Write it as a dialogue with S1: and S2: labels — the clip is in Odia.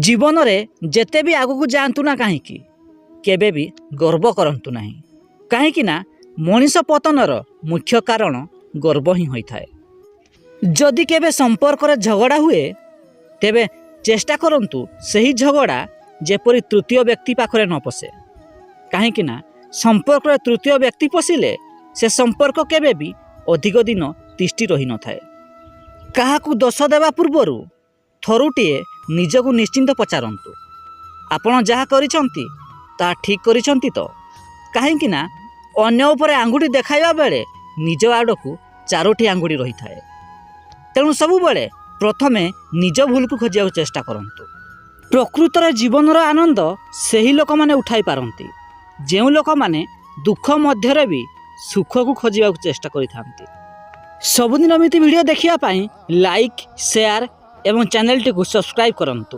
S1: ଜୀବନରେ ଯେତେ ବି ଆଗକୁ ଯାଆନ୍ତୁ ନା କାହିଁକି, କେବେ ବି ଗର୍ବ କରନ୍ତୁ ନାହିଁ, କାହିଁକି ନା ମଣିଷ ପତନର ମୁଖ୍ୟ କାରଣ ଗର୍ବ ହିଁ ହୋଇଥାଏ। ଯଦି କେବେ ସମ୍ପର୍କରେ ଝଗଡ଼ା ହୁଏ, ତେବେ ଚେଷ୍ଟା କରନ୍ତୁ ସେହି ଝଗଡ଼ା ଯେପରି ତୃତୀୟ ବ୍ୟକ୍ତି ପାଖରେ ନ ପଶେ, କାହିଁକି ନା ସମ୍ପର୍କରେ ତୃତୀୟ ବ୍ୟକ୍ତି ପଶିଲେ ସେ ସମ୍ପର୍କ କେବେ ବି ଅଧିକ ଦିନ ତିଷ୍ଠି ରହିନଥାଏ। କାହାକୁ ଦୋଷ ଦେବା ପୂର୍ବରୁ ଥରୁଟିଏ ନିଜକୁ ନିଶ୍ଚିନ୍ତ ପଚାରନ୍ତୁ, ଆପଣ ଯାହା କରିଛନ୍ତି ତାହା ଠିକ୍ କରିଛନ୍ତି ତ? କାହିଁକି ନା ଅନ୍ୟ ଉପରେ ଆଙ୍ଗୁଠି ଦେଖାଇବା ବେଳେ ନିଜ ଆଡ଼କୁ ଚାରୋଟି ଆଙ୍ଗୁଠି ରହିଥାଏ। ତେଣୁ ସବୁବେଳେ ପ୍ରଥମେ ନିଜ ଭୁଲକୁ ଖୋଜିବାକୁ ଚେଷ୍ଟା କରନ୍ତୁ। ପ୍ରକୃତରେ ଜୀବନର ଆନନ୍ଦ ସେହି ଲୋକମାନେ ଉଠାଇ ପାରନ୍ତି, ଯେଉଁ ଲୋକମାନେ ଦୁଃଖ ମଧ୍ୟରେ ବି ସୁଖକୁ ଖୋଜିବାକୁ ଚେଷ୍ଟା କରିଥାନ୍ତି। ସବୁଦିନ ଏମିତି ଭିଡ଼ିଓ ଦେଖିବା ପାଇଁ ଲାଇକ୍, ସେୟାର ଏବଂ ଚ୍ୟାନେଲଟିକୁ ସବସ୍କ୍ରାଇବ୍ କରନ୍ତୁ।